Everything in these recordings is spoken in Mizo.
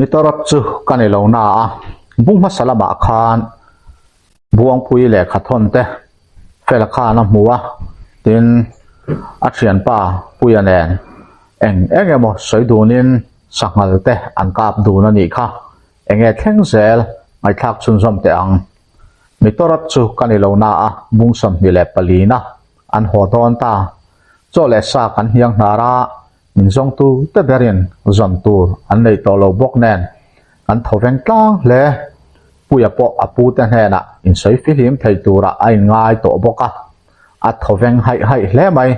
Mitorat chu ka ni lo na a, bung hmasa lamah khan Buangpui lehkha thawn te Fela khan a hmu a, tin a thianpa Puia nen eng eng emaw sawi dunin sanghal te an kap dun a nih kha, enge thleng zel ngaihthlak chhunzawm teh ang. Mitorat chu ka ni lo na a, bung 24 na an haw dawn ta, chaw leh sa kan hniang hnar a, Min zawngtu te berin zawn tur an neih tawh lo bawk nen kan tho veng tlang hle. Puia pawh a pu te hnenah insawi fihlim thei turah a inngai tawh bawk a, a tho veng haih haih hle mai.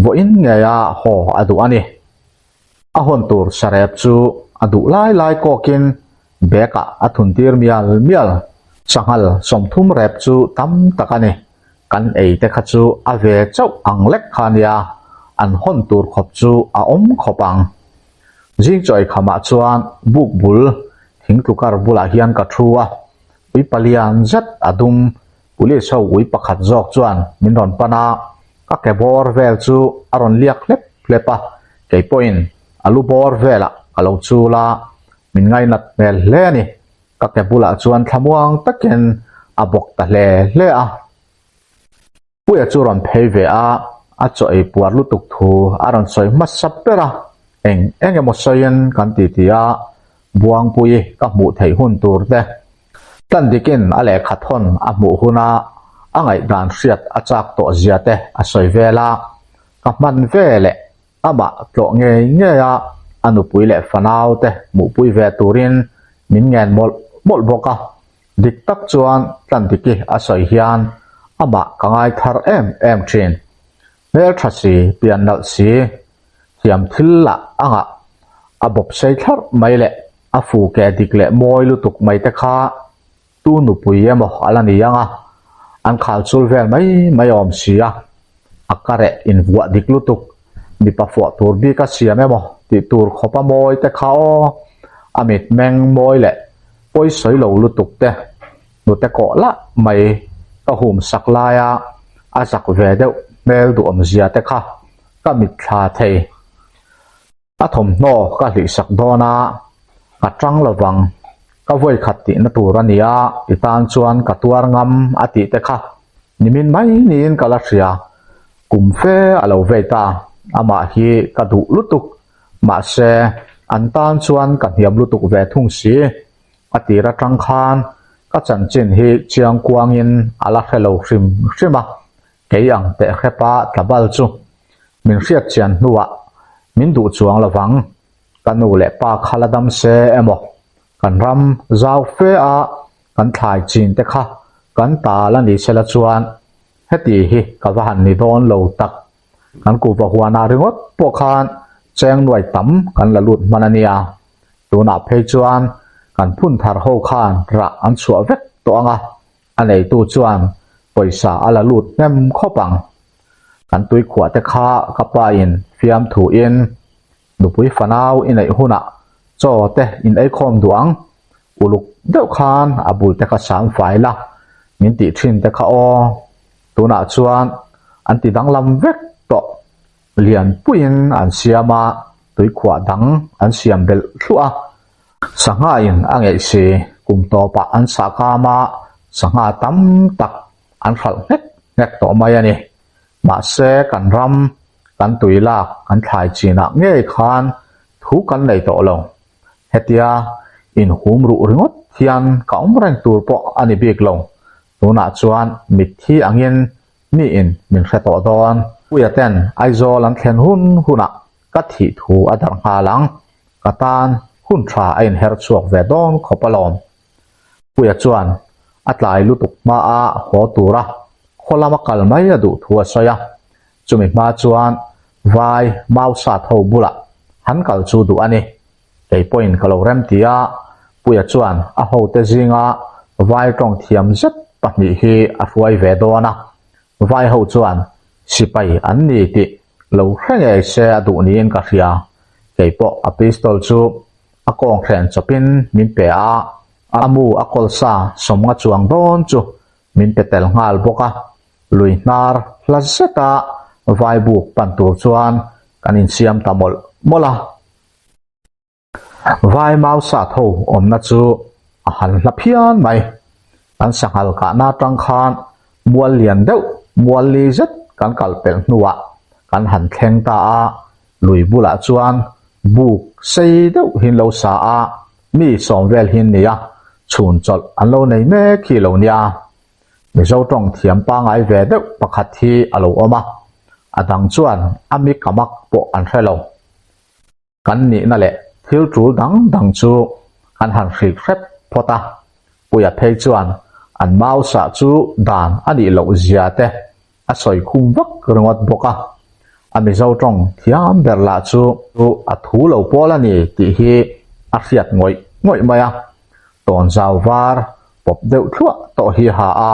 Vawiin ngeia haw a duh a ni. A hawn tur sarep chu a duh lai lai kawkin bag ah a thun tir mial mial. Sanghal 30 rep chu tam tak a ni. Kan ei te kha chu a ve chauh ang lek kha nia, an hawn tur khawp chu a awm khawp ang. Zing chaw ei khamah chuan buk bul thing tlukar bulah hian ka thu a, ui palian zet a dum, police ho ui pakhat zawk chuan min rawn pan a, ka ke bawr vel chu a rawn liak hlep hlep a, kei pawhin a lu bawr velah ka lo chul a, min ngainat hmel hle a ni. Ka ke bulah chuan thlamuang takin a bawk ta hle hle a. Puia chu rawn phei ve a, a chaw ei puar lutuk thu a rawn sawi hmasa ber a, eng eng emaw sawiin kan ti ti a, Buangpui ka hmuh theih hun tur te, tlan dikin a lehkha thawn a hmuh huna a ngaihdan hriat a chak tawh zia te a sawi vel a, ka hman ve leh Amah tlawh ngei ngei a, a nupui leh fanau te hmuhpui ve turin min ngen mawlh mawlh bawk a. Dik tak chuan Tlandiki a sawi hian amah ka ngai thar em em thin. Hmeltha si, pian nalh si, thiam thil lah a ngah, a bawp sei thlarh mai leh a fu ke dik leh mawi lutuk mai te kha tu nupui emaw a la ni ang a, an khal chul vel mai mai awm si a, a ka reh invuah dik lutuk, mipa fuah tur bik a siam emaw tih tur khawp a mawi te kha aw, a mitmeng mawi leh pawi sawi lo lutuk te, hnute kawh lah mai ka hum sak laia a zak ve deuh hmel duhawm zia te kha ka mitthla thei. A thawmhnaw ka hlihsak dawn a, ka tang lovang, ka vawi khat tihna tur a nia, i tan chuan ka tuar ngam a tih te kha nimin mai niin ka la hria, kum fe a lo vei ta, amah hi ka duh lutuk, mahse an tan chuan ka hniam lutuk ve thung si, a tir atang khan ka chanchin hi chiang kuangin a la hre lo hrim hrim a, Kei ang teh hrepa tlabal chu min hriat chian hnuah min duh chuang lovang, ka nu leh pa kha la dam se emaw, kan ram zau fe a kan thlai chin te kha kan ta la ni sela chuan heti hi ka va han ni dawn lo tak, kan kuhva huanah ringawt pawh khan cheng nuai tam kan la lut hman a nia, tunah phei chuan kan phun thar ho khan rah an chhuah vek tawh ang a. A neitu chuan pawisa a la lut hnem khawp ang. Kan tuikhuah te kha ka pa in fiamthu in nupui fanau i neih hunah chaw te in ei khawm duh ang, uluk deuh khan a bul te kha sam fai la min tih thin te kha aw. Tunah chuan an ti danglam vek tawh. Lian puiin an siam a, tuikhuah dang an siam belh thluah a. Sangha in a ngeih si, kum tawpah an sahkam a, sangha tam tak an hralh nghek nghek tawh mai a ni. Mahse kan ram, kan tui lak, kan thlai chinah ngei khan thu kan nei tawh lo. Hetia inhum ruh ringawt hian ka awm reng tur pawh a ni bik lo. Tunah chuan mitthi angin mi in min hre tawh dawn. Puia ten Aizawl an thlen hun hunah ka thih thu a darh nghal ang. Ka tan hun tha a inher chhuak ve dawn khawp alawm. Puia chuan a tlai lutuk hma a haw tura khaw lama kal mai a duh thu a sawi a, chumi hma chuan vai mau sat ho bulah han kal chu duh a ni. Kei pawhin ka lo rem ti a, Puia chuan a hote zinga vai tawng thiam zet pahnih hi a hruai ve dawn a, vai ho chuan sipai an ni tih lo hre ngei se a duh niin ka hria. Kei pawh a pistol chu a kawng hren chawpin min pe a, a mu a kawl sa sawmnga chuang dawn chu min pe tel nghal bawk a. Lui hnar hla zeta vai buk pan tur chuan kan insiam ta mawlh mawlh a. Vai mau sat ho awmna chu a han hla phian mai. Kan sanghal kahna atang khan mual lian deuh, mual li zet kan kal pelh hnuah kan han thleng ta a, lui bulah chuan buk sei deuh hin lo sa a, mi sawm vel hin nia, chhun chawlh an lo nei mek hi lo nia. Mizo tawng thiam pangai ve deuh pakhat hi a lo awm a, a dang chuan a mi kamak pawh an hre lo. Kan nihna leh thil tul dang dang chu kan han hrilh hrep phawt a, Puia phei chuan an mausa chu dan a nih loh zia te a sawi khum vak ringawt bawk a, a Mizo tawng thiam ber lah chu a thu lo pawl a ni tih hi a hriat ngawih ngawih mai a, tawnzau var pawp deuh thluah tawh hi ha a,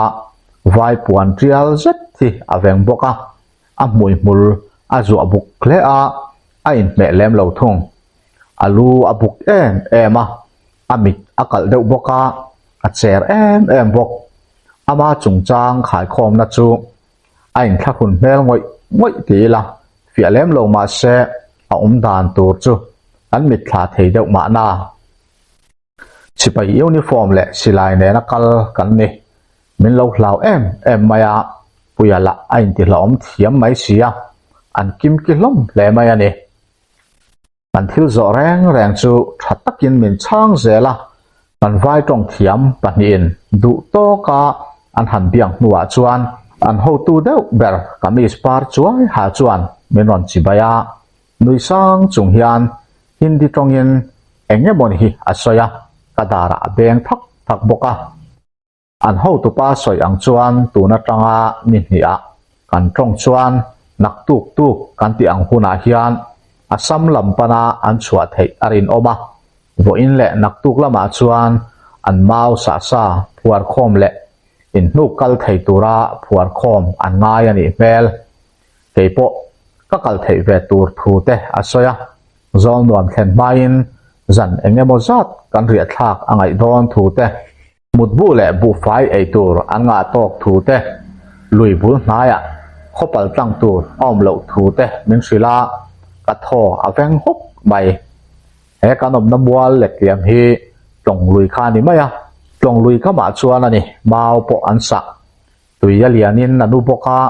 vai puan tial zet hi a veng bawk a, a hmuihmul a zuah buk hle a, a inhmeh lem lo thung. A lu a buk em em a, a mit a kalh deuh bawk a, a cher em em bawk. Ama chungchang khaikhawmna chu a inthlahrun hmel ngawih ngawih ti ila, fiah lem lo mah se a awm dan tur chu kan mitthla thei deuh mahna. Sipai uniform leh silai nena kal kan ni. Min lo hlau em em mai a, Puia lah a intihlawm thiam mai si a, an kimki hlawm hle mai a ni. Kan thil zawh reng reng chu tha takin min chhang zel a, kan vai tawng thiam pahnihin duh tawka an han biak hnuah chuan an hotu deuh ber kamis par chuai ha chuan min rawn chibai a, nui sang chung hian Hindi tawngin eng emawni hi a sawi a, ka darah a beng thak thak bawk a. An hotupa sawi ang chuan tun atanga ni hniah kan tawng chuan naktuk tuk kan tih ang hunah hian Assam lam pana an chhuah theih a rinawm a, vawiin leh naktuk lamah chuan an mau sah sa phuar khawm leh inhnuk kal thei tura phuar khawm an ngai a nih hmel. Kei pawh ka kal theih ve tur thu te a sawi a, zawl nuam thlen hmain zan eng emaw zat kan riah thlak a ngaih dawn thu te, mutbu leh buhfai ei tur an ngah tawk thu te, lui bul hnaiah khaw pal tlang tur a awm loh thu te min hrilh a, ka thaw a veng hawk mai. He kan awmna mual letliam hi tlawng lui kha a ni mai a, tlawng lui kamah chuan a ni mau pawh an sah. Tui a lianin a nu bawk a,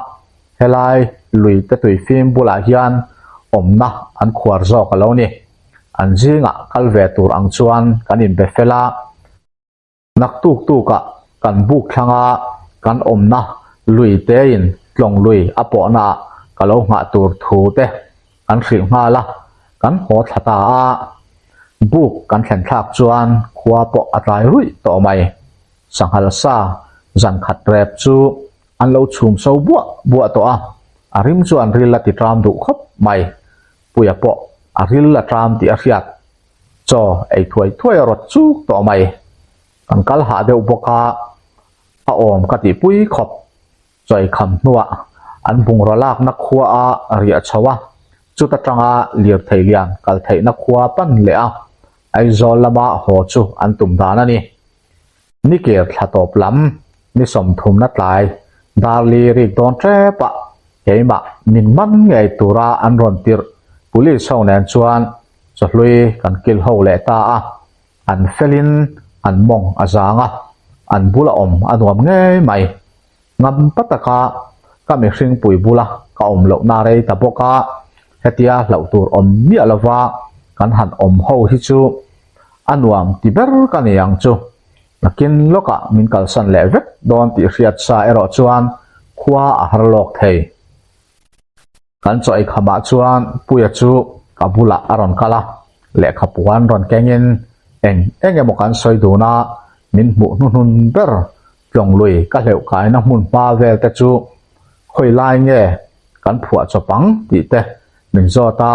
helai lui te tui fim bulah hian awmna an khuar zawk a lo ni. An zingah kal ve tur ang chuan kan inbe fel a, naktuk tukah kan buk thlang a, kan awmna lui tein tlawng lui a pawhna ah ka lo nghah tur thu te kan hrilh nghal a, kan haw thla ta a. Buk kan thlen thlak chuan khua pawh a tlai ruih tawh mai. Sanghal sa zan khat rep chu an lo chhum so buah buah tawh a, a rim chuan ril a ti ṭam duh khawp mai. Puia pawh a ril a ṭam tih a hriat. Chaw ei thuai thuai a rawt chuk tawh mai. Kan kal hah deuh bawk a, a awm ka tihpui khawp. Chaw ei kham hnuah an bungraw lakna khua a riah chho a, chuta tanga lirthei lian kal theihna khua pan leh a, Aizawl lama haw chu an tum dan a ni. Nikir thla tawp lam ni sawmthumna tlai Darli rik dawn tep ah keimah min man ngei tura an rawn tirh Police ho nen chuan chawhlui kan kil ho leh ta a, an felin an mawng a zang a, an bula awm a nuam ngei mai. Ngam pa taka ka mihring pui bula ka awm lohna rei ta bawk a, hetia hlauh tur awm miah lova kan han awm ho hi chu a nuam ti ber ka ni ang chu. Nakin lawkah min kalsan leh vek dawn tih hriat sa erawh chuan khua a har lawk thei. Kan chaw ei khamah chuan Puia chu ka bulah a rawn kal a, lehkha puan rawn kengin eng eng emaw kan sawi dun a, min hmuh hnuhnun ber tlawng lui ka hleuh kaina hmun hma vel te chu khawi lai nge kan phuah chawp ang tih te min zawt a,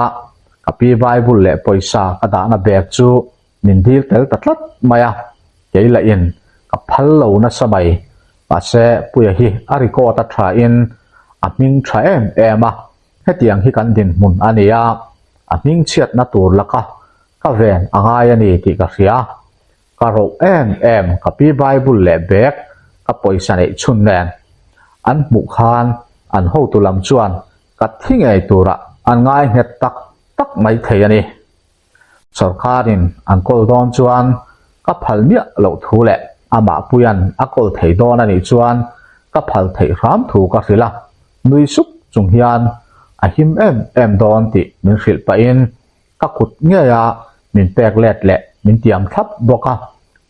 ka pi Bible leh pawisa ka dahna bag chu min dil tel ta tlat mai a, kei lahin ka phal lo nasa mai. Mahse, Puia hi a record a thain a hming tha em em a, hetiang hi kan dinhmun a ni a, a hming chhiatna tur laka ka ven a ngai a ni tih ka hria. Ka roh em em ka pi Bible leh bag ka pawisa neih chhun nen an hmuh khan an hotu lam chuan ka thi ngei turah an ngai nghet tak tak mai thei a ni. Sawrkarin an kawl dawn chuan ka phal miah loh thu leh amah Puia'n a kawl thei dawn a nih chuan ka phal theih hram thu ka hrilh a, nui sup chung hian a him em em dawn tih min hrilh pahin ka kut ngeia min pek let leh min tiam thlap bawk a,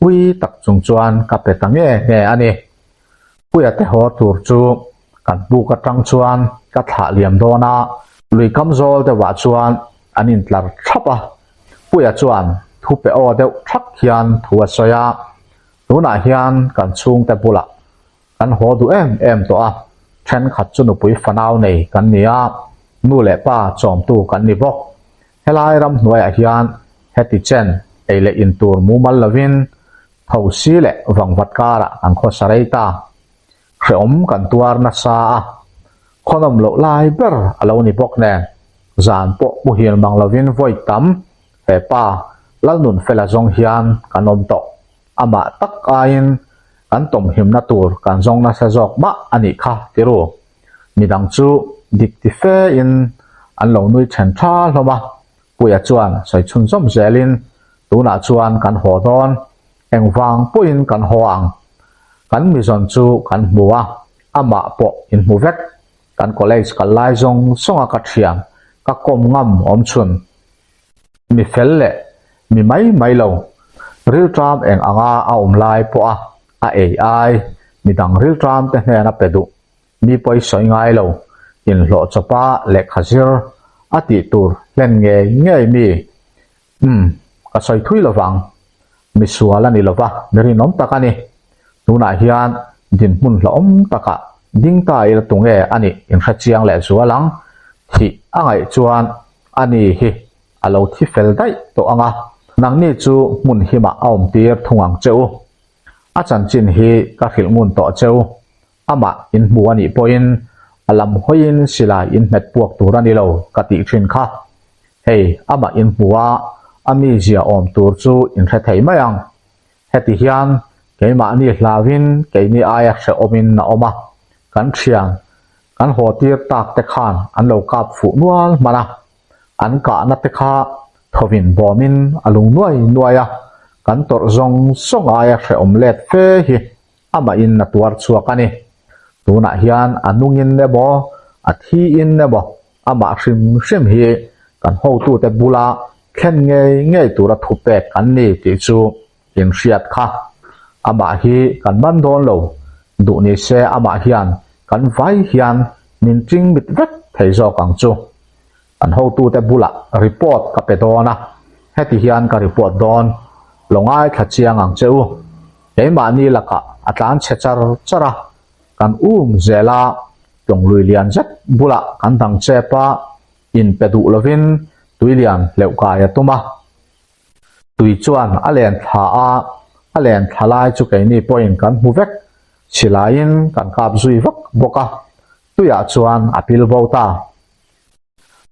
ui tak chung chuan ka pe ta nge nge a ni. Puia te haw tur chu kan buk atang chuan ka thlah liam dawn a, lui kam zawl deuhah chuan an intlar thlap a, Puia chuan thu pe aw deuh thak hian thu a sawi a, tunah hian kan chhungte bulah kan haw duh em em tawh a, thenkhat chu nupui fanau nei kan ni a, nu leh pa chawmtu kan ni bawk. Helai ramhnuaiah hian heti chen ei leh in tur mumal lovin Thosi leh vangvat karah kan khawsa rei ta. Hrehawm kan tuar nasa a, khawnawm loh lai ber a lo ni bawk nen, zan pawh muhil mang lovin vawi tam he pa Lalnunfela zawng hian kan awm tawh. Amah tak aiin kan tawmhimna tur kan zawng nasa zawk mah a nih kha tiru. Midang chu dik ti fe in an lo nui then tha hlawm a, Puia chuan sawi chhunzawm zelin Tunah chuan kan haw dawn, engvang pawhin kan haw ang. Kan mizawn chu kan hmu a, amah pawh in hmu vek. Kan college kal lai zawng zawng a ka thian, ka kawm ngam awm chhun. Mi fel leh mi mai mai lo, rilṭam eng anga a awm lai pawha a ei ai, midang rilṭam te hnena pe duh, mi pawi sawi ngai lo, inhlawh chawpa lehkha zir a tih tur hlen ngei ngei mi. Umm, ka sawi thui lo vang. Mi sual a ni lo va, mi rinawm tak a ni. Tunah hian dinhmun hlauhawm takah ding ta ila tunge a nih inhre chiang leh zual ang. Thih a ngaih chuan a ni hi a lo thi fel daih tawh ang a, nangni chu hmun himah a awmtir thung ang che u. A chanchin hi ka hrilh ngun tawh che u. Amah in hmu a nih pawhin a lam hawiin silai in hmet puak tur a ni lo ka tih thin kha. Hei amah in hmu a, a mizia awm tur chu in hre thei mai ang. Heti hian keimahni hlauin keini aia hrehawmin a awm a, kan thian kan haw tir tak te khan an lo kap fuh nual hman a, an kahna te kha thawin bawmin a lung nuai nuai a, kan tawrh zawng zawng aia hrehawm let fe hi Amahin a tuar chhuak a ni. Tunah hian a nungin emaw, a thiin emaw amah hrim hrim hi kan hotute bula thlen ngei ngei tura thupek kan ni tih chu inhriat kha. Amah hi kan man dawn lo, duh ni se amah hian kan vai hian min ching mit vek thei zawk ang chu. Kan hotute bulah report ka pe dawn a, heti hian ka report dawn, lo ngaithla chiang ang che u. Keimahni lakah a tlan chhe char char a, kan um zel a, tlawng lui lian zet bulah kan dang chep a, inpe duh lovin tuilian hleuh kai a tum a. Tui chuan a len thla a, a len thla lai chu keini pawhin kan hmu vek, silaiin kan kap zui vak bawk a, tuiah chuan a pil bo ta.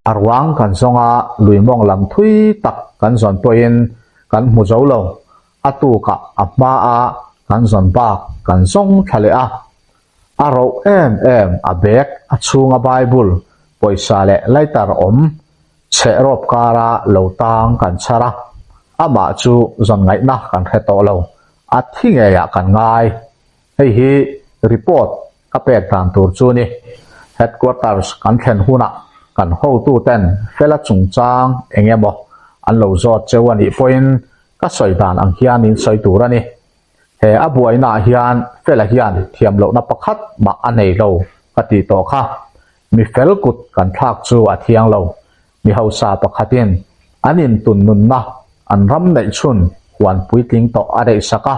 A ruang kan zawng a, lui mawng lam thui tak kan zawn pawhin kan hmu zo lo. A tukah a hmaa kan zawn bak kan zawng thla leh a. A roh em em a bag a chhunga Bible, pawisa leh lighter awm chheh rawp kara lo tang kan chhar a. Amah chu zawn ngaihna kan hre tawh lo, a thi ngeiah kan ngai. Hei hi report ka pek dan tur chu ni. Headquarters kan thlen hunah kan hotuten fela chungchang eng emaw an lo zawt cheu a nih pawhin ka sawi dan ang hian in sawi tur a ni. He a buainaah hian fela hian thiam lohna pakhat mah a nei lo ka tih tawh kha. Mi fel kut kan thlak chu a thiang lo. Mi hausa pakhatin an intun nunna an ram neih chhun huan puitling tawh a daihsak a,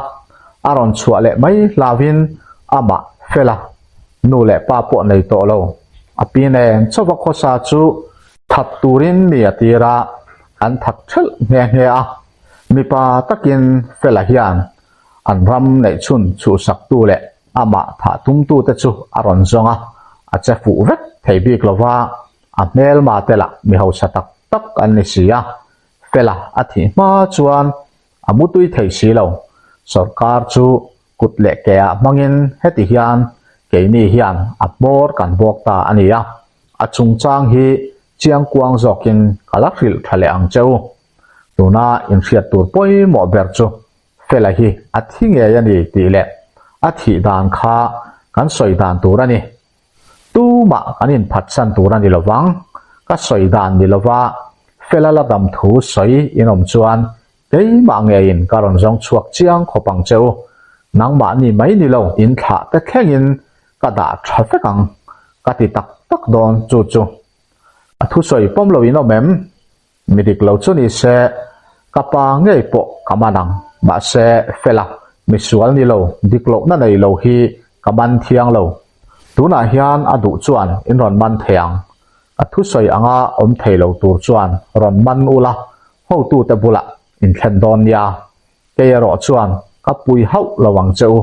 a rawn chhuah leh mai hlauhin amah fel a, nu leh pa pawh nei tawh lo. A pi nen chauva khawsa chu that turin mi a tir a, an that thelh nghe nghe a. Mipa takin Fela hian an ram neih chhun chhuhsaktu leh amah thah tumtute chu a rawn zawng a, a che fuh vek thei bik lova, a hmelma te lah mi hausa tak tak an ni si a, Fela a thih hma chuan a mutui thei si lo. Sorkar chu kut leh ke ah hmangin heti hian keini hian a hmawr kan bawk ta a ni a, a chungchang hi chiangkuang zawkin ka la hrilh tha leh ang che u. Tuna inhriat tur pawimawh ber chu Fela hi a thi ngei a ni tih leh a thih dan kha kan sawi dan tur a ni. Tumah kan inphatsan tur a ni lo vang. Ka sawi dan ni lova Fela la dam thu sawi in awm chuan keimah ngeiin ka rawn zawng chhuak chiang khawp ang che u. Nangmahni mai ni lo in thlah te thlengin ka dah tha vek ang ka ti tak tak dawn chu chu. A thusawi pawm lo in awm em? Mi dik lo chu ni se, ka pa ngei pawh ka man ang. Mahse, Fela, mi sual ni lo, dik lohna nei lo hi ka man thiang lo. Tunah hian a duh chuan in rawn man thei ang. Ka thusawi anga awm thei lo tur chuan rawn man ula, hotute bulah in thlen dawn nia. Kei erawh chuan ka pui hauh lo ang che u.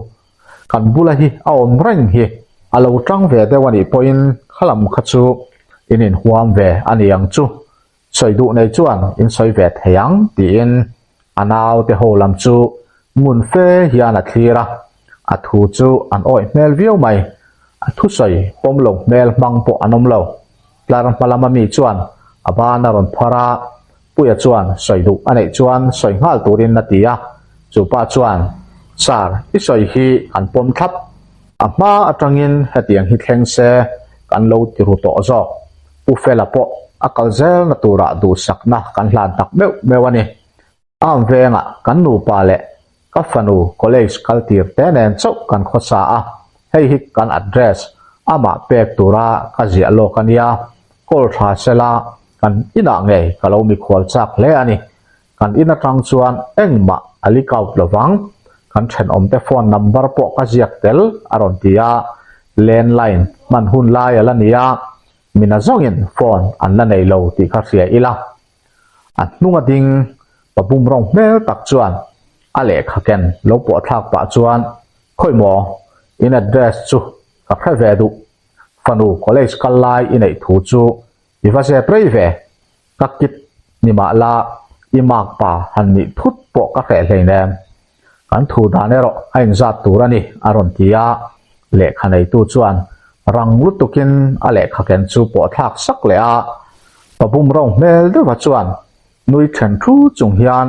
Kan bula hi a awm reng hi. A lo tang ve deuh a nih pawhin khalam kha chu in inhuam ve a ni ang chu. Sawi duh nei chuan in sawi ve thei ang tiin a naute ho lam chu ngun fe hian a thlir a, a thu chu an awih hmel viau mai. A thusawi pawm lo hmel hmang pawh an awm lo. Tlar hma lama mi chuan a ban a rawn phar a, Puia chuan sawi duh a neih chuan sawi nghal turin a ti a, chu pa chuan, Sir, i sawi hi kan pawm thlap. A hma atangin hetiang hi thleng se kan lo ti ru tawh zawk. Pu Fela pawh a kal zelna turah duhsakna kan hlan tak meuh meuh a ni. Am vengah kan nupa leh ka fanu college kal tir te nen chauh kan khawsa a, hei hi kan address amah pek tura ka ziah lawk a nia, call tha sela kan inah ngei ka lo mikhual chak hle a ni. Kan in atang chuan engmah a leak out lovang, kan thenawmte phone number pawh ka ziak tel a rawn ti a, landline hman hun lai a la ni a, mina zawngin phone an la nei lo tih kha hria ila. A hnunga ding pa bum rawng hmel tak chuan a lehkha ken lo pawh thlak pah chuan, Khawi maw, in address chu ka hre ve duh, fanu college kal lai i neih thu chu i va zep rei ve, ka kit ni mah la i mark pa han nih thut pawh ka hreh hleinem, kan thu dan erawh a inzat tur a ni a rawn ti a, lehkha neitu chuan rang lutukin a lehkha ken chu pawh thlak sak leh a, pa bum ro hmel deuha chuan nui then thu chung hian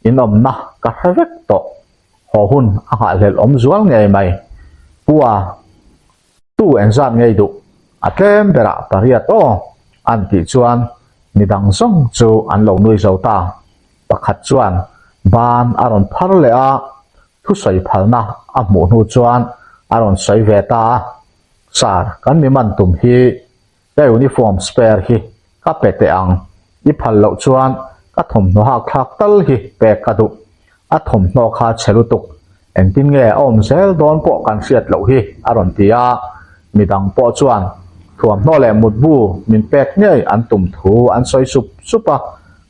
in awmna ka hre vek tawh, haw hun a nghahhlelh awm zual ngei mai, Pua. Tu engzat ngei duh? A tlem berah pariat aw an tih chuan midang zawng chu an lo nui zo ta. Pakhat chuan ban a rawn phar leh a, thusawi phalna a hmuh hnu chuan a rawn sawi ve ta a, Sir, kan mi man tum hi Ka uniform spare hi ka pe teh ang, i phal loh chuan ka thawmhnaw hak thlak tal hi pek ka duh. A thawmhnaw kha chhe lutuk, engtin nge a awm zel dawn pawh kan hriat loh hi a rawn ti a, midang pawh chuan thuamhnaw leh mutbu min pek ngei an tum thu an sawi sup sup a,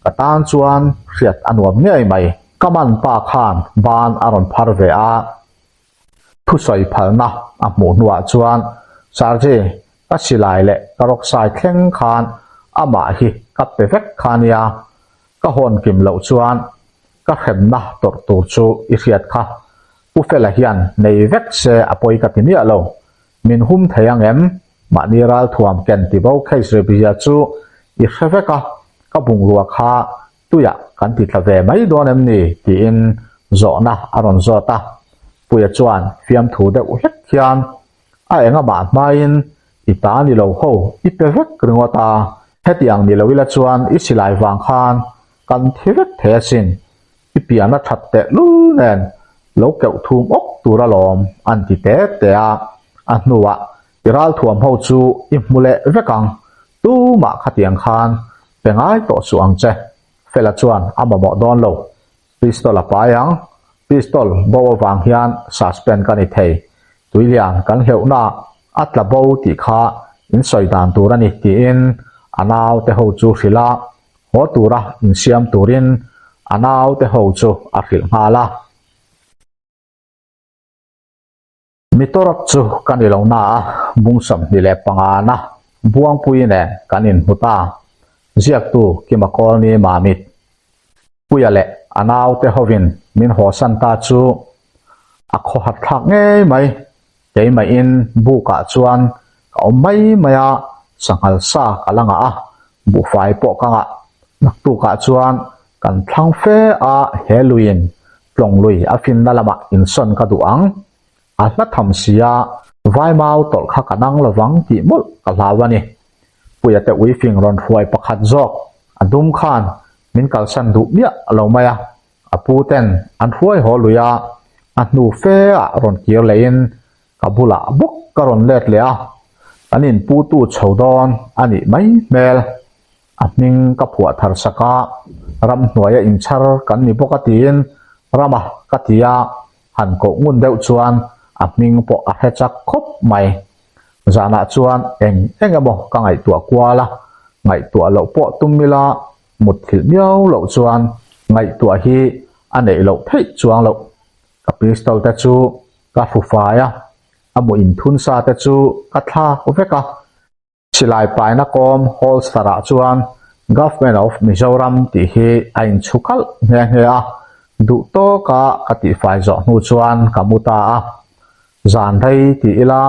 ka tan chuan hriat a nuam ngei mai. Ka man pa khan ban a rawn phar ve a. Thusawi phalna a hmuh hnuah chuan Sergey ka silai leh ka rawksai thleng khan amah hi ka pe vek kha nia, ka hawn kim loh chuan ka hremna tawrh tur chu i hriat kha. Pu Fela hian nei vek se a pawi ka ti miah lo. Min hum thei ang em? Mahni ralthuam ken tibo case revia chu i hre vek a, ka bungrua kha Tuiah kan ti tla ve mai dawn em ni? tiin zawhna a rawn zawt a. Puia chuan fiamthu deuh hlek hian, A enga mah hmain i ta ni lo ho i pe vek ringawt a, hetiang ni lo ila chuan i silai vang khan kan thi vek thei asin, i pian a that teh lul nen lo keuh thum awk tur alawm an ti te te a. A hnuah i ralthuam ho chu i hmu leh vek ang, tumah khatiang khan Pe ngai tawh suh ang che. Fela chuan a mamawh dawn lo. Pistol a pai ang. Pistol bo avang hian suspend ka ni thei. Tuilian kan hleuhna a tla bo tih kha in sawi dan tur a ni tiin a naute ho chu hrilh a, haw tura insiam turin a naute ho chu a hrilh nghal a. Mi tawrap chu ka ni lo na a, bung 25 na Buangpui nen kan inhmu ta. Ziaktu Kima Kawlni Mamit. Puia leh a naute hovin min hawsan ta chu a khawhat thlak ngei mai. Keimahin bukah chuan ka awm mai mai a, sanghal sa ka la ngah a, buhfai pawh ka ngah. Naktukah chuan. Kan thlang fe a, he luiin tlawng lui a finna lamah insawn ka duh ang. A hla tham si a, vaimau tawlh kha ka nang lovang tih mawlh ka hlau a ni. Puia te uifing rawn hruai pakhat zawk a dum khan min kalsan duh miah lo mai a, a pu ten an hruai haw lui a, a hnu fe ah rawn kir lehin ka bulah bawk ka rawn let leh a, kan inputu chho dawn a nih mai hmel. A hming ka phuah thar sak a, ramhnuaia inchhar kan ni bawk a tiin Rama ka ti a, han koh ngun deuh chuan a hming pawh a hre chak khawp mai. Zanah chuan eng eng emaw ka ngaihtuah kual a, ngaihtuah loh pawh tum ila mutthilh miau loh chuan ngaihtuah hi a neih loh theih chuang loh. Ka pistol te chu ka hru fai a, a mu inthun sa te chu ka thlak vek a. Silai paina kawm holster ah chuan Government of Mizoram tih hi a inchhu kalh nghe nghe a, duh tawka ka tihfai zawh hnu chuan ka mu ta a. Zan rei ti ila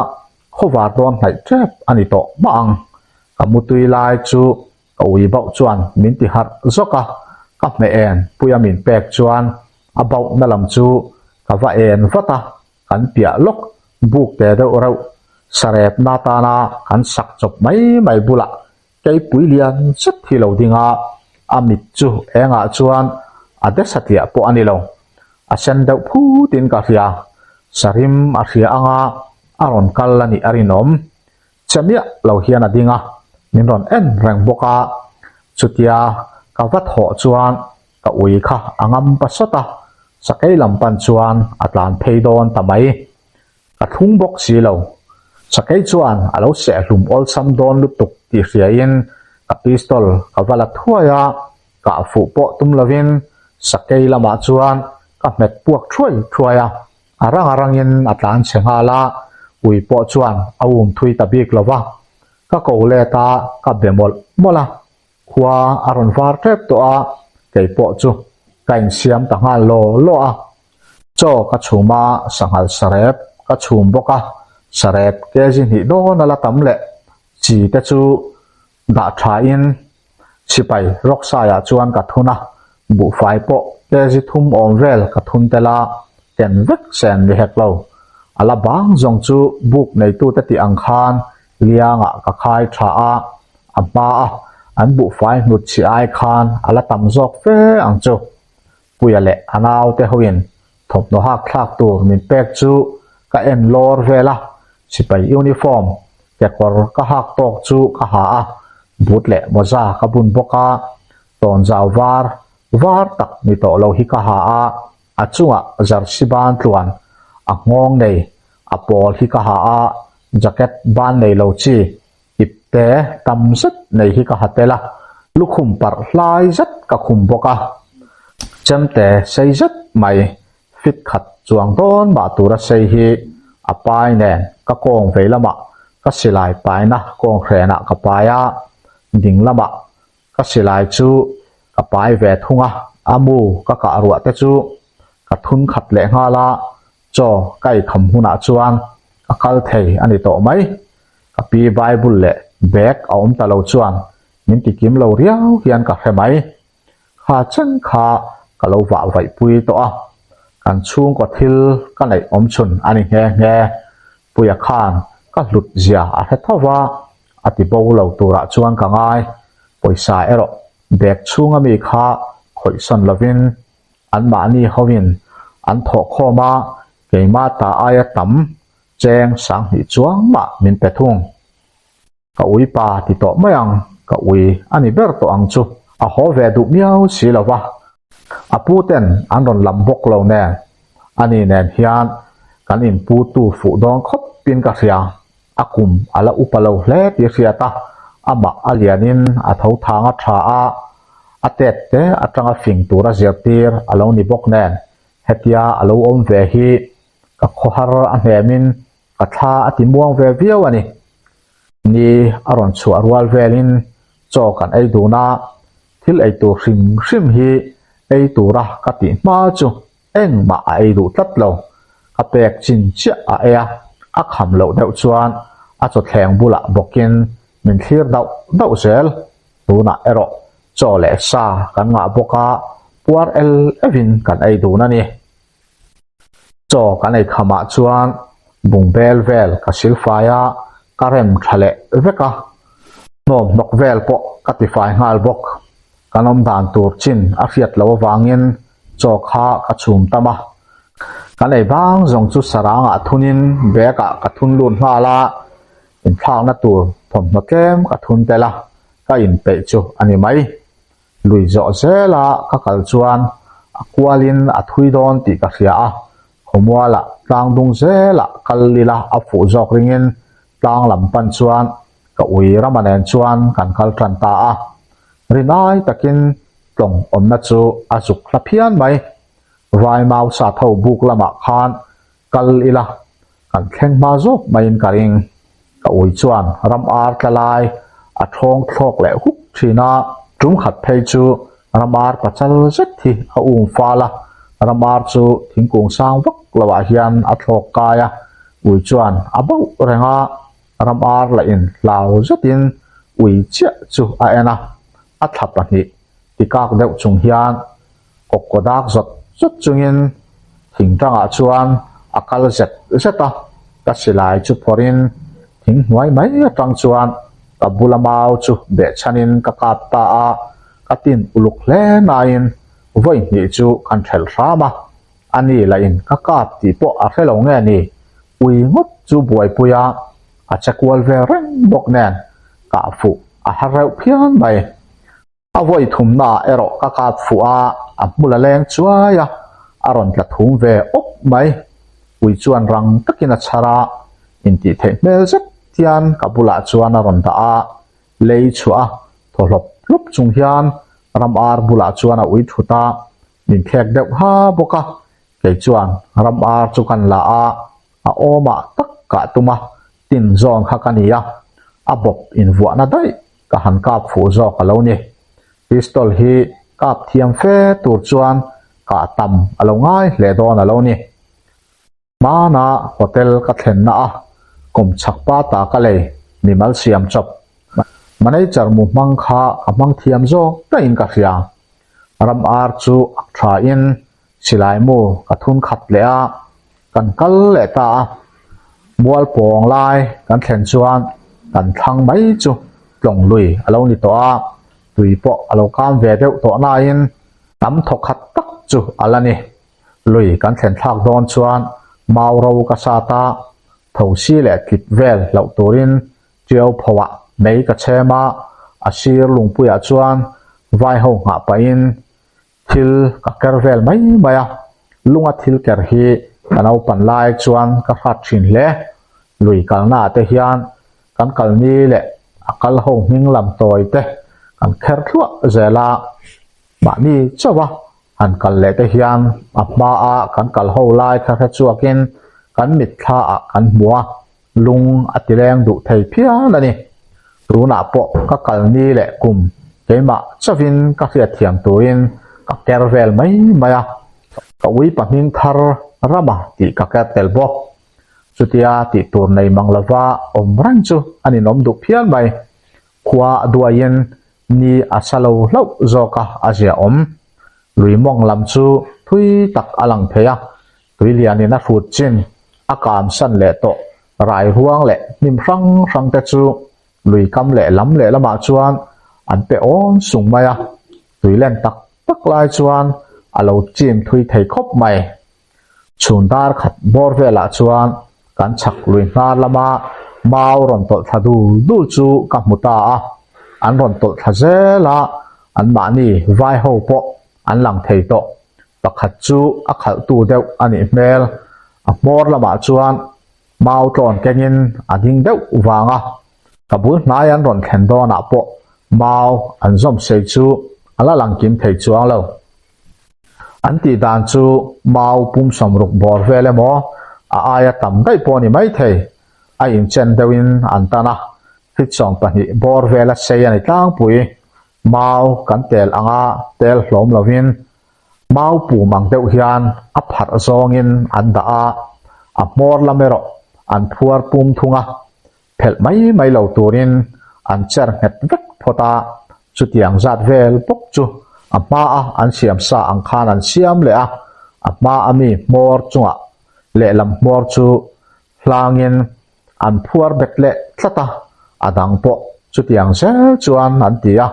khawvar dawn hnaih tep a ni tawh mah ang. Ka mu tui lai chu ka ui bauh chuan min ti harh zawk a, ka hmeh en puia min pek chuan a bauhna lam chu ka va en vat a. Kan piah lawk buk te deuh reuh sarepna atana kan sak chawp mai mai bulah keipui lian zet hi lo ding a, a mit chu engah chuan a de satliah pawh a ni lo. A sen deuh phutin ka hria, sarim a hria anga a rawn kal a nih a rinawm. Che miah lo hian a ding a, min rawn en reng bawk a, chutia ka va thawh chuan Ka ui kha a ngam pa sawt a, sakei lam pan chuan a tlan phei dawn ta mai. Ka thlung bawk si lo. Sakei chuan a lo sehhlum awlsam dawn lutuk tih hriain ka pistol ka va la thuai a, kah fuh pawh tum lovin sakei lamah chuan ka hmet puak thuai thuai a, a rang a rangin a tlan chhe nghal a, ui pawh chuan a um thui ta bik lo va. Ka ko let a, ka be mawlh mawlh a. Khua a rawn var tep tawh a, kei pawh chu ka insiam ta nghal law law a. Chaw ka chhum a, sanghal sarep ka chhum bawk a, sarep kg hnih dawn a la tam leh chi te chu dah tha in sipai rawksaiah chuan ka thun a, buhfai pawh kg thum awm vel ka thun tel a, ken vek sen ni hek lo. A la bang zawng chu buk neitute tih ang khan liangah ka khai tha a, A hma a an buhfai hnut chhi ai khan a la tam zawk fe ang chu. Puia leh a naute hoin thawmhnaw hak thlak tur min pek chu ka en lawr vel a, sipai uniform kekawr ka hak tawk chu ka ha a, boot leh mawza ka bun bawk a, tawnzau var var tak ni tawh lo hi ka ha a, a chungah jersey ban tluan a nghawng nei a pawl hi ka ha a, jacket ban nei lo chi Ipte tam zet nei hi ka ha tel a, lukhum parh hlai zet ka khum bawk a. Chemte sei zet mai fit khat chuang dawn mah tura sei hi a pai nen ka kawng vei lamah ka silai paina kawng hrenah ka pai a, ding lamah ka silai chu ka pai ve thung a, a mu ka kah ruah te chu ka thun khat leh nghal a, chaw ka ei kham hunah chuan ka kal thei a ni tawh mai. Ka pi Bible leh bag a awm ta lo chuan min ti kim lo riau hian ka hre mai. Kha chen kha ka lo vah vaih pui tawh a, kan chhungkaw thil ka neih awm chhun a ni nghe nghe. Puia khan ka hlut zia a hre tho va, a ti bo lo turah chuan ka ngai. Pawisa erawh bag chhunga mi kha khawihsawn lovin anmahni hoin an thawhkhawm a, keimah ta aia tam Cheng sanghnih chuang mah min pe thung. Ka ui pa ti tawh mai ang, ka ui a ni ber tawh ang chu. A haw ve duh miau si lo va, a pu ten an rawn lam bawk lo nen, ani nen hian kan inpu tu fuh dawn khawp in ka hria. A kum a la upa lo hle tih hriat a, amah a lianin a tho thang a tha a, a tet te atanga fing tura zirtir a lo ni bawk nen, hetia a lo awm ve hi Ka khawhar a hnemin ka thla a ti muang ve viau a ni. Ni a rawn chhuah rual velin chaw kan ei dun a, thil ei tur hrim hrim hi ei tura ka tih hma chu engmah a ei duh tlat lo. Ka pek chin chiah a ei a, a kham loh deuh chuan a chawthleng bulah bawkin min thlir dauh dauh zel. Tunah erawh chaw leh sa kan ngah bawk a. Puar el evin kan ei dun a ni. Chaw kan ei khamah chuan bungbel vel ka silfai a, ka rem tha leh vek a. Hnawm hnawk vel pawh ka tifai nghal bawk. Kan awm dan tur chin a hriat loh avangin chaw kha ka chhum tam a. Kan ei bang zawng chu sarangah thunin bag ah ka thun lut nghal a, inthlakna tur thawmhnaw tlem ka thun tel a, ka inpeih chu a ni mai. Lui zawh zela ka kal chuan a kualin a thui dawn tih ka hria a, khawmualah tlang dung zelah kal ila a fuh zawk ringin tlang lam pan chuan ka ui rama nen chuan kan kal tan ta a. Rinai takin tlawng awmna chu a zuk hla phian mai. Vai mau sat ho buk lamah khan Kal ila, kan thleng hma zawk maiin ka ring. Ka ui chuan ram ar tla lai a thawng thlawk leh huk thin a, tum khat phei chu ram ar pachal zet hi a um fal a, ram ar chu thingkung sang vak loah hian a thlawk kai a, ui chuan a bauh reng a, ram ar lah in hlau zetin ui chiah chu a en a, a thla pahnih tikak deuh chung hian kawkkaw dak zawt zawt chungin thingtangah chuan a kal zet zet a, ka silai chu phawrhin thing hnuai mai atang chuan ka bula mau chu behchhanin ka kap ta a, ka tin uluk hle nain vawi hnih chu kan thelh hram a, ani lahin ka kap tih pawh a hre lo nge ni, ui ngawt chu buaipui a, a che kual vel reng bawk nen kah fuh a har reuh phian mai. A vawi thumnaah erawh ka kap fuh a, a hmul a leng chuai a, a rawn tla thum ve awp mai. Ui chuan rang takin a chhar a, intih theih hmel zet hian ka bulah chuan a rawn dah a, lei chhuah a, thaw hlawp hlawp chung hian ram ar bulah chuan a ui thut a, min thlek deuh ha bawk a, kei chuan ram ar chu kan la a, a awmah tak kah tum a, tin zawn kha ka ni a, a bawp invuahna daih ka han kap fuh zawk a lo ni. Pistol hi kap thiam fe tur chuan kah tam a lo ngai hle dawn a lo ni. Hmana hotel ka thlenna a kum chhak pa ta ka lei mimal siam chawp. Manager mu hmang kha ka hmang thiam zawk daihin ka hria. Ram ar chu ak tha in silai mu ka thun khat leh a, kan kal leh ta a. Mual pawng lai kan thlen chuan kan thlang mai chu tlawng lui a lo ni tawh a, tui pawh a lo kam ve deuh tawh nain tam thaw khat tak chu a la ni. Lui kan thlen thlak dawn chuan mau ro ka sat a, thosi leh tlip vel hlauh turin Tiau phoah mei ka chhem a, a sir lungpuiah chuan vai ho nghah pahin thil ka ker vel mai mai a, lunga thil ker hi ka naupan lai chuan ka hrat thin hle. Lui kalna ah te hian kan kalni leh a kal ho hming lam tawi te kan kher thluah zel a, mahni chauh a han kal leh te hian a hma a kan kal ho lai kha hre chhuakin kan mitthla ah kan hmu a, Lung a ti leng duh thei phian a ni. Tunah pawh ka kal ni leh kum keimah chauhin ka hriatthiam turin ka ker vel mai mai a, ka ui pahming thar rama tih ka ker tel bawk. Chutia tih tur nei mang lova awm reng chu a ninawm duh phian mai. Khua a duaiin ni a sa lo hlauh zawk a, a ziaawm. Lui mawng lam chu thui tak a lang thei a, Tui lianin a hrut chin, a kam san leh tawh rai ruang leh hnim hrang hrang te chu lui kam leh lam leh lamah chuan an pe awn sung mai a, tui len tak tak lai chuan a lo chim thui thei khawp mai. Chhun dar khat bawr velah chuan kan chhak lui hnar lama mau rawn tawlh thla dul dul chu ka hmu ta a, an rawn tawlh thla zel a, anmahni vai ho pawh an lang thei tawh. Pakhat chu a khalhtu deuh a nih hmel. A hmawr lamah chuan mau tlawn kengin a ding deuh vang a, ka bul hnai an rawn thlen dawnah pawh mau an zawm sei chu a la lang kim thei chuang lo. An tih dan chu mau pum sawmruk bawr vel emaw a aia tam daih pawh a ni maithei. A inchen deuhin an tan a, feet 12 bawr vela sei a ni tlangpui. Mau kan tel anga tel hlawm lovin mau pum ang deuh hian a pharh zawngin an dah a, a hmawr lam erawh an phuar pum thung a, phelh mai mai lo turin an cher nghet vek phawt a, chutiang zat vel bawk chu A hmaa an siam sa ang khan an siam leh a, a hmaa ami hmawr chungah lehlam hmawr chu hlangin an phuar bet leh tlat a, a dang pawh chutiang zel chuan an ti a,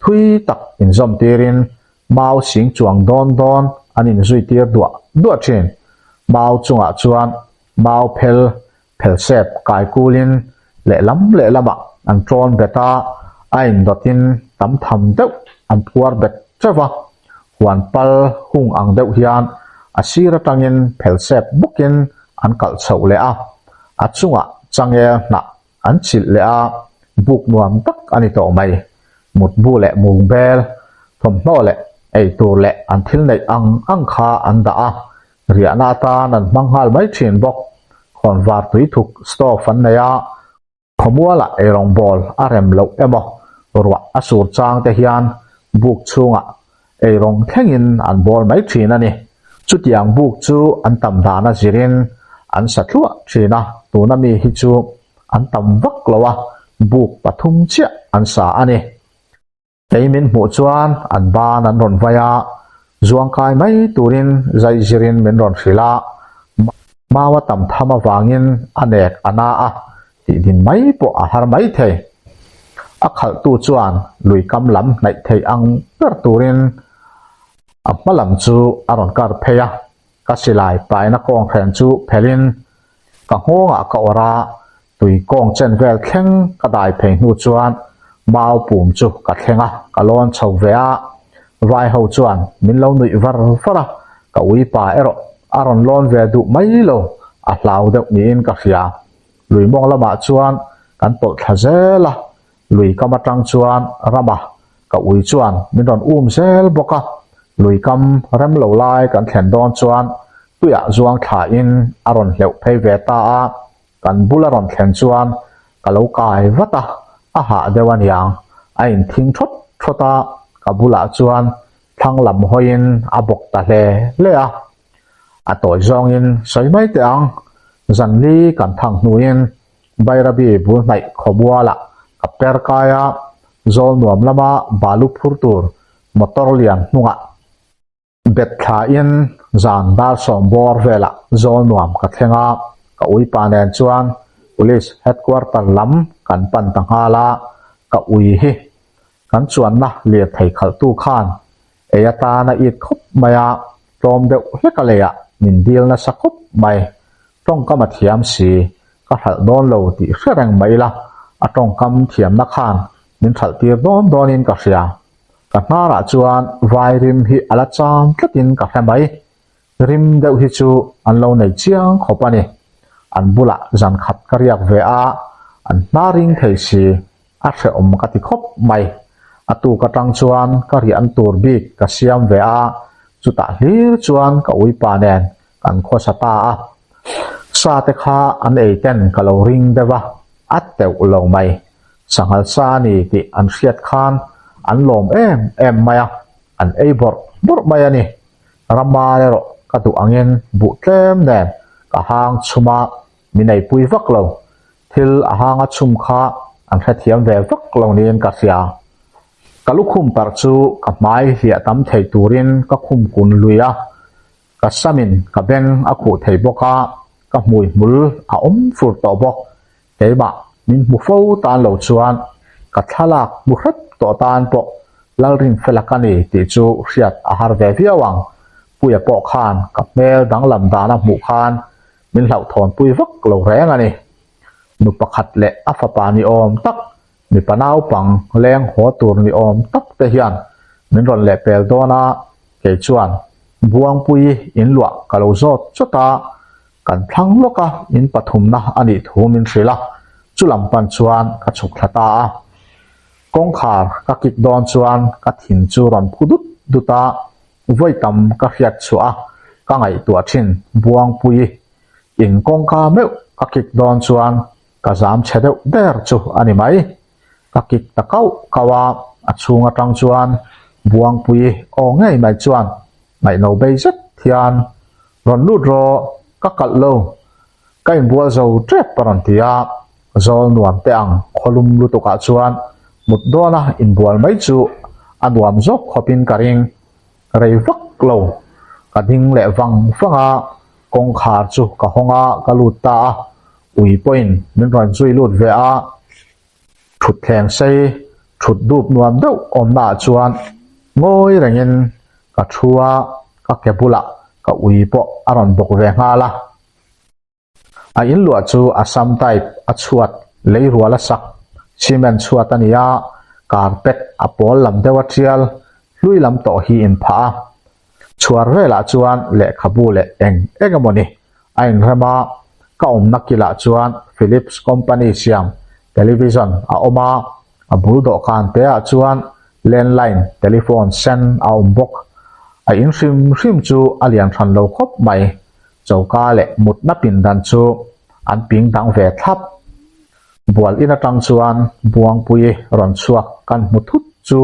thui tak inzawm tirin mau sing chuang dawn dawn an inzui tir duah duah thin. Mau chungah chuan mau phel phelsep kai kulin lehlam lehlamah an ṭawn bet a, a indawtin tam tham deuh an phuar bet ṭeuh va, huan pal hung ang deuh hian a sir atangin phelsep bawkin an kalh chhoh leh a, a chungah changel hnah an chilh leh a, buk nuam tak a ni tawh mai. Mutbu leh mungbel, thawmhnaw leh eitur leh an thil neih ang ang kha an dah a, Riahna atan an hmang nghal mai thin bawk. Khawnvar tui thuk stove an nei a, khawmualah eirawngbawl a rem loh emaw ruah a sur chang te hian buk chhungah eirawng thlengin an bawl mai thin a ni. Chutiang buk chu an tam dan a zirin an sa thluah thin a, tuna mi hi chu an tam vak lo a, buk pathum chiah an sa a ni. Kei min hmuh chuan an ban an rawn vai a, zuangkai mai turin zai zirin min rawn hrilh a, mau a tam tham avangin a nek a na a, tih din mai pawh a har mai thei. A khalhtu chuan lui kam lam hnaih thei ang ber turin a hma lam chu a rawn kar phei a, ka silai paina kawnghren chu phelhin Ka nghawngah ka awrh a, tui kawng chen vel thleng ka dai phei hnu chuan mau pum chu ka thleng a, ka lawn chho ve a. Vai ho chuan min lo nuih var var a, ka uipa erawh a rawn lawn ve duh mai lo, a hlau deuh niin ka hria. Lui mawng lamah chuan kan tawlh thla zel a, lui kam atang chuan rama ka ui chuan min rawn um zel bawk a, lui kam rem lo lai kan thlen dawn chuan tuiah zuang thlain a rawn hleuh phei ve ta a, kan bula rawn thlen chuan ka lo kai vat a, a hah deuh aniang, a inthing thawt thawt a, ka bulah chuan thlang lam hawiin a bawk ta hle hle a, a tawi zawngin sawi mai teh ang, zanli kan thang hnuin Bairabi bul hnaih khawmualah ka per kai a, zawl nuam lama balu phur tur motor lian hnungah bet thlain zan dar sawm bawr velah zawl nuam ka thleng a, ka uipa nen chuan Police Headquarter lam kan pan ta nghal a, ka ui hi kan chuanna lirthei khalhtu khan ei atan a it khawp mai a, tlawm deuh hlek a leiah min dil nasa khawp mai. Tawngkam a thiam si, ka hralh dawn lo tih hre reng mai ila, a tawngkam thiamna khan min hralh tir dawn dawnin ka hria. Ka hnarah chuan vai rim hi a la cham tlatin ka hre mai. Rim deuh hi chu an lo nei chiang khawp a ni. An bulah zan khat ka riak ve a, an hnar ring thei si, a hrehawm ka ti khawp mai. A tuk atang chuan ka riahna tur bik ka siam ve a, chutah hlir chuan ka uipa nen kan khawsa ta a. Sa te kha an ei ten ka lo ring deuh a, a teuh lo mai. Sanghal sa a ni tih an hriat khan an lawm em em mai a, an ei bawrh bawrh mai a ni. Ramar erawh ka duh angin buh tlem nen ka hang chhum a, min eipui vak lo. Thil a hang a chhum kha an hrethiam ve vak lo niin ka hria. Ka lukhum parh chu ka hmai hliah tam thei turin ka khum kun lui a, ka samin ka beng a khuh thei bawk a, ka hmui hmul a awm fur tawh bawk. Keimah min hmu fo tan lo chuan ka thlalak hmu hrep tawh tan pawh Lalrinfela ka ni tih chu hriat a har ve viau ang. Puia pawh khan ka hmel danglam dana hmuh khan min hlauhthawnpui vak lo reng a ni. Nu pakhat leh a fapa ni awm tak, mipa naupang leng haw tur ni awm tak te hian min rawn lehpel dawn a, kei chuan Buangpui inluah ka lo zawt chawt a, Kan thlang lawk a, in pathumna a nih thu min hrilh a, chu lam pan chuan ka chhuk thla ta a. Kawngkhar ka kik dawn chuan ka thin chu rawn phu dut dut a, vawi tam ka hriat chhuah a, ka ngaihtuah thin Buangpui in kawngka meuh ka kik dawn chuan ka zam chhe deuh der chu a ni mai. Ka kik ta kauh kauh a, a chhung atang chuan Buangpui aw ngei mai chuan ngaihno bei zet hian Rawn lut rawh, ka kalh lo. Ka inbual zo tep a rawn ti a, zawl nuam teh ang khawlum lutukah chuan mut dawna inbual mai chu a nuam zawk khawpin ka ring. Rei vak lo, ka ding leh vang vang a, kawngkhar chu ka hawng a, ka lut ta a, ui pawhin min rawn zui lut ve a. Thutthleng sei, thut dup nuam deuh awmnaah chuan ngawi rengin ka thu a, ka ke bulah ka ui pawh a rawn bawk ve nghal a. A inluah chu Assam type a chhuat lei rual a sak, cement chhuat a ni a, carpet a pawl lam deuh a tial, hlui lam tawh hi inphah a. Chhuar velah chuan lehkhabu leh eng eng emaw ni a inrem a, ka awmna kilah chuan Philips company siam television a awm a, a bul dawhkan te ah chuan landline telephone sen a awm bawk. A in hrim hrim chu a lian hran lo khawp mai, choka leh mutna pindan chu an ping dang ve thlap. Bual in atang chuan Buangpui rawn chhuak kan hmu thut chu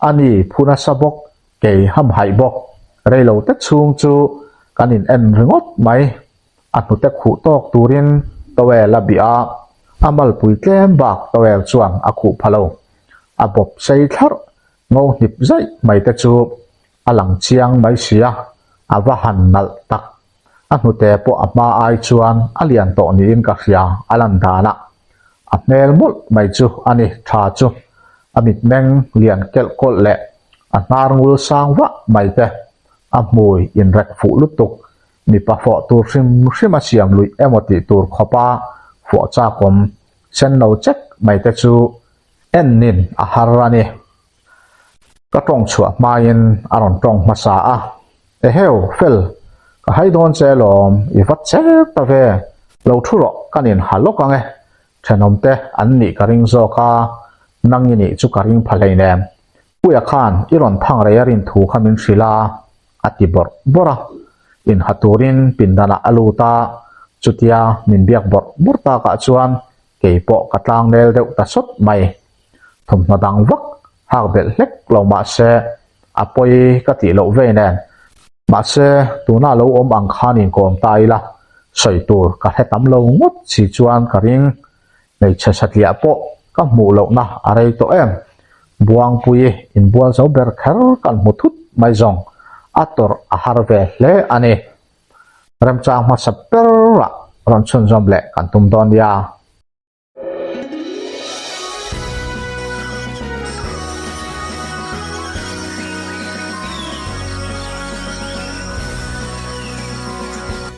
a ni phu nasa bawk. Kei hamhaih bawk, reilo te chhung chu kan in en ringawt mai. A hnute khuh tawk turin towel a bih a, a malpui tlem bak towel chuan a khuh pha lo. A bawp sei thlarh ngo hnip zaih mai te chu a lang chiang mai si a, a va han nalh tak. A hnute pawh a hma ai chuan a lian tawh niin ka hria a lan danah. A hmel mawlh mai chu a ni tha chu. A mitmeng lian kelh kawlh leh a hnar ngul sang vah mai te, a hmui inrek fuh lutuk, mipa fawh tur hrim hrim a siam luih emaw tih tur khawpa fawh chakawm sen lo chek mai te chu ennin a har a ni. Ka tawng chhuah hmain a rawn tawng hmasa a, Eheu, Fel, ka hai dawn che alawm, i va cher ta ve, lo thu rawh, kan inha lawk ang e, thenawmte an nih ka ring zawk a, nang i nih chu ka ring pha hleinem, Puia khan i rawn thang rei a rin thu kha min hrilh a, a ti bawrh bawrh a, inha turin pindanah a lut a, chutia min biak bawrh bawrh takah chuan kei pawh ka tlangnel deuh ta sawt mai. Thawmhnaw dang vak hak belh hlek lo mahse a pawi ka tih loh vei nen. Mahse tuna lo awm ang khan inkawm ta ila sawi tur ka hre tam lo ngawt si chuan ka ring. Hmeichhe satliah pawh ka hmuh lohna a rei tawh em. Buangpui inbual zo ber kher kan hmu thut mai zawng a tawrh a har ve hle a ni. Remchang hmasa berah rawn chhunzawm leh kan tum dawn nia.